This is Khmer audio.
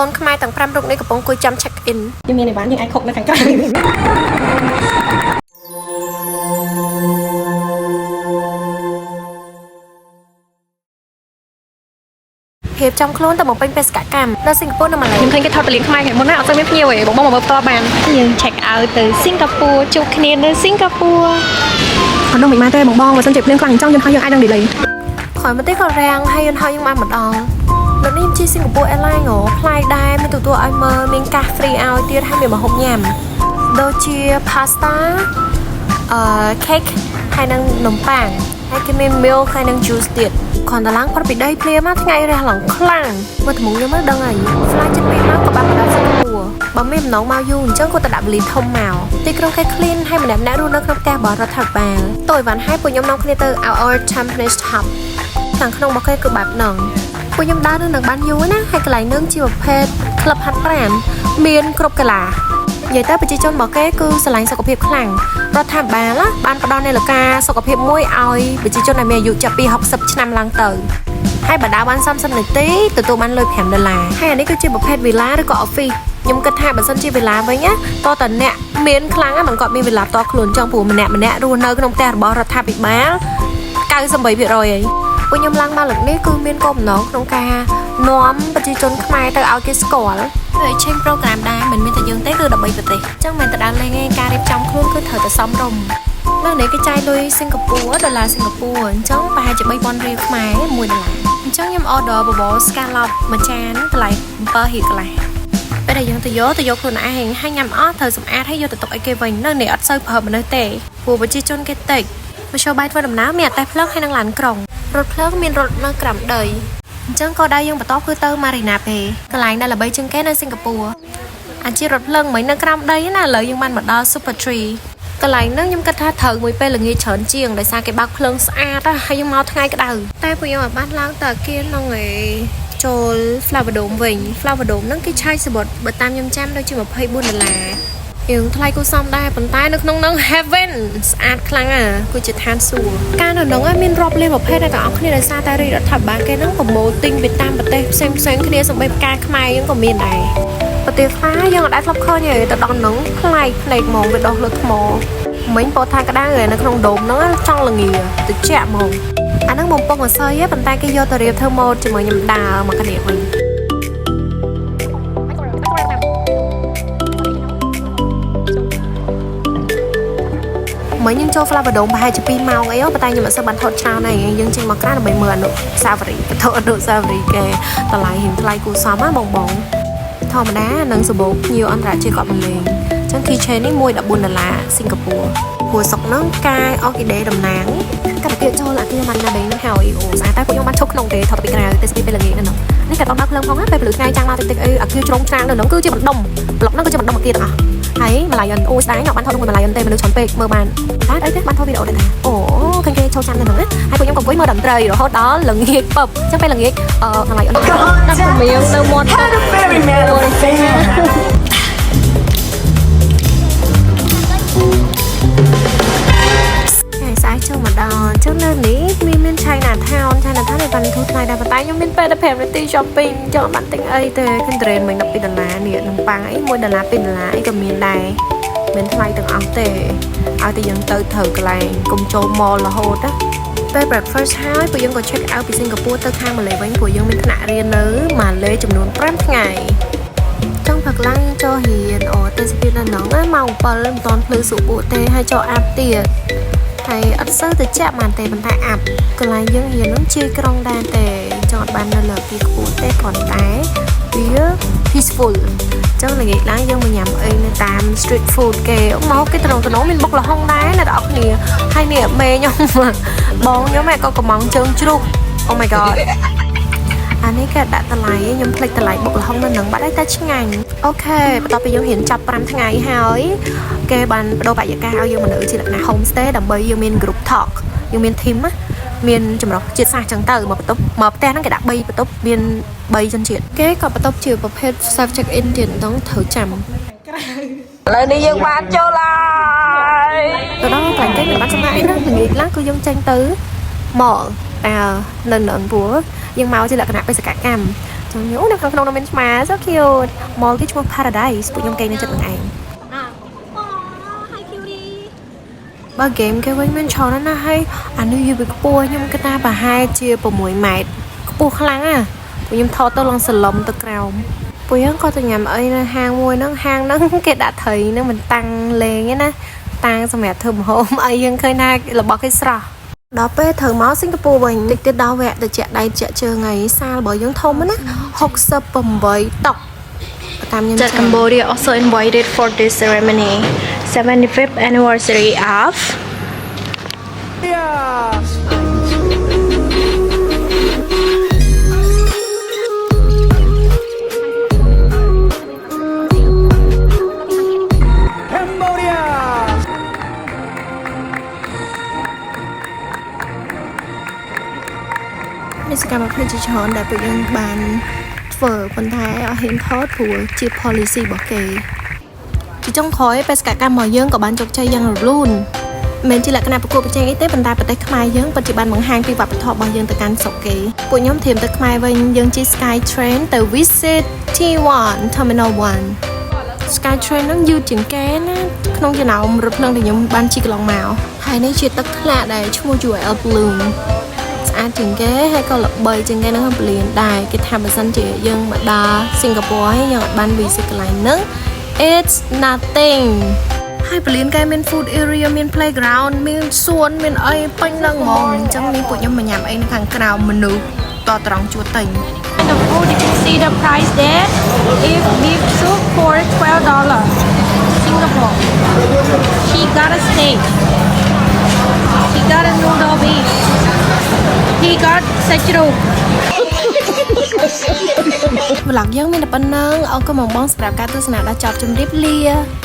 កូនខ្មែរទាំង5រូបនេះកំពុងអង្គុយចាំ check in។ យើងមានអីវ៉ាន់យើងអាចខុកនៅខាងក្រៅ។ រៀបចំខ្លួនទៅបំពេញបេសកកម្មនៅសិង្ហបុរីនិងម៉ាឡេ។ ខ្ញុំឃើញគេថតពលានខ្មែរថ្ងៃមុនណាអត់សូវមានភ្ញៀវទេបងបងមកមើលផ្ទាល់បានយើង check out ទៅសិង្ហបុរីជួបគ្នានៅសិង្ហបុរីអត់នោះមិនបានទេបងបងបើសិនជាភ្លៀងខ្លាំងអញ្ចឹងយន្តហោះយើងអាចនឹង delay។ ក្រោយមកទេក៏រាំងហើយយន្តហោះយើងបានមកដល់លើនេះខ្ញុំជិះ Singapore Airlines ហ៎ប្លែកដែរមានទទួលឲ្យមើលមានកាស free ឲ្យទៀតហើយមានម្ហូបញ៉ាំដូចជា pasta cake ហើយនិងនំប៉័ងហើយគេមាន milk ហើយនិង juice ទៀតគ្រាន់តែឡើងផុតពីដីភ្លាមមកថ្ងៃរះឡើងខ្លាំងមើលទម្ងន់ខ្ញុំមកដឹងហើយ flight ជិត2ម៉ោងក៏បានមកដល់សិង្ហបុរីបើមានបំណងមកយូរអញ្ចឹងគាត់ទៅដាក់វលីធំមកទីក្រុងគេ clean ហើយម្នាក់ម្នាក់រស់នៅក្នុងផ្ទះរបស់រដ្ឋាភិបាលតួអីវ៉ាន់ហើយពួកខ្ញុំនាំគ្នាទៅ Our Tampines Hub ខាងក្នុងរបស់គេគឺបែបហ្នឹងពួកខ្ញុំដើរនៅនឹងបានយូរណាហើយកន្លែងហ្នឹងជាប្រភេទក្លឹបហាត់ប្រាណមានគ្រប់កីឡានិយាយទៅប្រជាជនរបស់គេគឺស្រឡាញ់សុខភាពខ្លាំងរដ្ឋាភិបាលណាបានផ្ដល់នាឡិកាសុខភាពមួយឲ្យប្រជាជនដែលមានអាយុចាប់ពី60ឆ្នាំឡើងទៅហើយបើដើរបាន30នាទីទទួលបានលុយ5ដុល្លារហើយអានេះគឺជាប្រភេទវីឡាឬក៏ office ខ្ញុំគិតថាបើសិនជាវីឡាវិញណាតើតើអ្នកមានខ្លាំងណាមិនគាត់មានវីឡាផ្ទាល់ខ្លួនចង់ព្រោះម្នាក់ម្នាក់រស់នៅក្នុងផ្ទះរបស់រដ្ឋាភិបាល98%ហើយពួកខ្ញុំឡើងមកលើកនេះគឺមានគោលបំណងក្នុងការនាំប្រជាជនខ្មែរទៅឲ្យគេស្គាល់ហើយ exchange program ដែរមិនមានតែយើងទេគឺ13ប្រទេសអញ្ចឹងមិនទៅដើរលេងឯងការរៀបចំខ្លួនគឺត្រូវតែសមរម្យនៅនេះគេចាយលុយសិង្ហបុរីដុល្លារសិង្ហបុរីអញ្ចឹងប្រហែលជា3000រៀលខ្មែរ1ដុល្លារអញ្ចឹងខ្ញុំ order បបរ scallop មួយចានតម្លៃ7រៀលកន្លះពេលដែលយើងទៅយកទៅយកខ្លួនឯងហើយញ៉ាំអស់ត្រូវសម្អាតហើយយកទៅទុកឲ្យគេវិញនៅនេះអត់សូវប្រើមនុស្សទេព្រោះប្រជាជនគេតិចមធ្យោបាយធ្វើដំណើរមានអាតេះភ្លើងហើយនិងឡានក្រុងរថភ្លើងមានរថនៅក្រោមដីអញ្ចឹងក៏ដែរយើងបន្តគឺទៅ Marina Bay កន្លែងដែលល្បីជាងគេនៅសិង្ហបុរីអាជារថភ្លើងមិននៅក្រោមដីណាឥឡូវយើងបានមកដល់ Super Tree កន្លែងហ្នឹងខ្ញុំគិតថាត្រូវមួយពេលល្ងាចច្រើនជាងដោយសារគេបើកភ្លើងស្អាតណាហើយយើងមកថ្ងៃក្តៅតែពួកយើងអត់បានឡើងទៅអាគារហ្នឹងឯងចូល Flower Dome វិញ Flower Dome ហ្នឹងគេឆាយសំបុត្របើតាមខ្ញុំចាំដូចជា24ដុល្លារយើងថ្លៃគួរសមដែរប៉ុន្តែនៅក្នុងហ្នឹង heaven ស្អាតខ្លាំងអាគឺជាឋានសួគ៌ការនៅហ្នឹងមានរាប់លានប្រភេទអ្នកទាំងអស់គ្នាដោយសារតែរាជរដ្ឋាភិបាលគេហ្នឹងប្រមូលទិញពីតាមប្រទេសផ្សេងផ្សេងៗគ្នាសូម្បីផ្កាខ្មែរយើងក៏មានដែរប្រទេសខ្លះយើងអត់ដែលធ្លាប់ឃើញទេទៅដល់ហ្នឹងប្លែកភ្នែកហ្មងវាដុះលើថ្មមិញពោថាក្តៅឯនៅក្នុងដូមហ្នឹងចង់ល្ងាត្រជាក់ហ្មងអាហ្នឹងបំពង់អស័យប៉ុន្តែគេយកទៅរៀបធ្វើម៉ូតជាមួយខ្ញុំដើរមកគ្នាវិញ មិញយើងចូល Flower Dome ប្រហែលជា2ម៉ោងអីហ៎ប៉ុន្តែខ្ញុំអត់សូវបានថតច្រើនទេយើងចេញមកក្រៅដើម្បីមើលអនុស្សាវរីយ៍វត្ថុអនុស្សាវរីយ៍គេតម្លៃរៀងថ្លៃគួរសមណាបងបងធម្មតានឹងសម្បូរភ្ញៀវអន្តរជាតិគាត់មកលេងអញ្ចឹង keychain នេះមួយ14ដុល្លារសិង្ហបុរីព្រោះស្រុកហ្នឹងផ្កាអ័រគីដេតំណាងកម្មវិធីចូលអាគារ Marina Bay ហ្នឹងហើយអូស្អាតតែពួកខ្ញុំបានឈប់ក្នុងទេថតទៅពីក្រៅទេសភាពពេលល្ងាចហ្នឹងនេះតែដល់បើកភ្លើងផងណាពេលពលឺថ្ងៃចាំងមកតិចតិចអីអាគារជ្រុងច្រាងនៅហ្នឹងគឺជាបណ្ដុំប្លុកហ្នឹងគឺជាបណ្ដុំអាគារទាំងអស់ហើយ Merlion អូស្ដាយខ្ញុំបានថតមួយ Merlion ទេមនុស្សច្រើនពេកមើលបានតែអីទេបានថតវីដេអូដែរថាអូឃើញគេចូលចាំនៅហ្នឹងណាហើយពួកខ្ញុំក៏អង្គុយមើលតន្ត្រីរហូតដល់ល្ងាចពឹបអញ្ចឹងពេលល្ងាចMerlion ដាក់သမៀងនៅមាត់ទឹក Had a very mad affair. ថ្ងៃស្អែកចូលមកដល់អញ្ចឹងនៅនេះមានមាន China Town China Town នេះបានធូរថ្លៃដែរប៉ុន្តែខ្ញុំមានពេលតែ5នាទី shopping ចង់បានទិញអីទេឃើញ train មិញ12ដុល្លារនេះនំប៉័ងអី1ដុល្លារ2ដុល្លារអីក៏មានដែរមិនថ្លៃទាំងអស់ទេឲ្យតែយើងទៅត្រូវកន្លែងកុំចូល mall រហូតណាពេល breakfast ហើយពួកយើងក៏ check out ពីសិង្ហបុរីទៅខាងម៉ាឡេវិញព្រោះយើងមានថ្នាក់រៀននៅម៉ាឡេចំនួន5ថ្ងៃចង់ផឹកឡើងចូលរៀនអូទេសភាពនៅហ្នឹងណាម៉ោង7មិនតាន់ភ្លឺសុពួកទេហើយចូលអាប់ទៀតហើយអត់សូវទៅចាក់បានទេប៉ុន្តែអាប់កន្លែងយើងរៀនហ្នឹងជាក្រុងដែរទេចង់អត់បាននៅលើទីខ្ពស់ទេគ្រាន់តែវា peaceful ចឹងល្ងាចឡើងយើងមកញ៉ាំអីនៅតាម street food គេមកគេតំណតំណមានបុកល្ហុងដែរអ្នកទាំងអស់គ្នាហើយនេះមេខ្ញុំបងខ្ញុំឯងក៏កំងជើងជ្រូក Oh my god អានេះគេដាក់តម្លៃខ្ញុំភ្លេចតម្លៃបុកល្ហុងនៅនឹងបាត់ហើយតែឆ្ងាញ់OK បន្ទាប់ពីយើងរៀនចប់5ថ្ងៃហើយគេបានបដូរបរិយាកាសឲ្យយើងមកនៅជាលក្ខណៈ home stay ដើម្បីយើងមាន group talk យើងមាន team ណាមានចម្រុះជាតិសាសន៍ចឹងទៅមកបន្ទប់មកផ្ទះហ្នឹងគេដាក់3បន្ទប់មាន3ជនជាតិគេក៏បន្ទប់ជាប្រភេទ self check in ទៀតមិនដឹងត្រូវចាំ ឥឡូវនេះយើងបានចូលហើយ ទៅដល់កន្លែងគេមិនបានចំណាយណាល្ងាចឡើងគឺយើងចេញទៅ mall តើនៅនឹងព្រោះយើងមកជាលក្ខណៈបេសកកម្ម ចឹងអូនៅខាងក្នុងនោះមានឆ្មា so cute mall គេឈ្មោះ Paradise ពួកខ្ញុំគេងនៅចិត្តនឹងឯង Hi cutie. បើ game គេវិញមានច្រើនណាស់ហើយអានេះយូរពីខ្ពស់ខ្ញុំគិតថាប្រហែលជា6ម៉ែត្រខ្ពស់ខ្លាំងណាពួកខ្ញុំថតទៅឡើងសលំទៅក្រោមពួកយើងក៏ទៅញ៉ាំអីនៅហាងមួយហ្នឹងហាងហ្នឹងគេដាក់ត្រីហ្នឹងមិនតាំងលេងទេណាតាំងសម្រាប់ធ្វើម្ហូបអីយើងឃើញថារបស់គេស្រស់ដល់ពេលត្រូវមកសិង្ហបុរីវិញតិចទៀតដល់វគ្គទៅចាក់ដៃចាក់ជើងហើយសាលរបស់យើងធំណាស់68តុកតាមខ្ញុំ That Cambodia also invited for this ceremony, 75th anniversary of Cambodia! មានសកម្មភាពជាច្រើនដែលពួកយើងបានធ្វើប៉ុន្តែអត់ហ៊ានថតព្រោះជា policy របស់គេជាចុងក្រោយបេសកកម្មរបស់យើងក៏បានជោគជ័យយ៉ាងរលូនមិនមែនជាលក្ខណៈប្រកួតប្រជែងអីទេប៉ុន្តែប្រទេសខ្មែរយើងពិតជាបានបង្ហាញពីវប្បធម៌របស់យើងទៅកាន់ស្រុកគេពួកខ្ញុំត្រៀមទៅខ្មែរវិញយើងជិះ Sky Train ទៅ visit T1 Terminal 1 Sky Train ហ្នឹងយឺតជាងគេណាក្នុងចំណោមរថភ្លើងដែលខ្ញុំបានជិះកន្លងមកហើយនេះជាទឹកធ្លាក់ដែលឈ្មោះ UL Bloom ស្អាតជាងគេហើយក៏ល្បីជាងគេនៅក្នុងពលានដែរគេថាបើសិនជាយើងមកដល់សិង្ហបុរីហើយយើងអត់បាន visit កន្លែងហ្នឹង it's nothing ហើយពលានគេមាន food area មាន playground មានសួនមានអីពេញហ្នឹងហ្មងអញ្ចឹងនេះពួកខ្ញុំមកញ៉ាំអីនៅខាងក្រៅមនុស្សតត្រង់ជួទិញ And the food, you can see the price there. If beef soup for $12, Singapore. He got a steak. He got a noodle beef. He got sachiro. Vlog យើងមានតែប៉ុណ្្នឹងអរគុណបងបងសម្រាប់ការទស្សនាដល់ចប់ជម្រាបលា។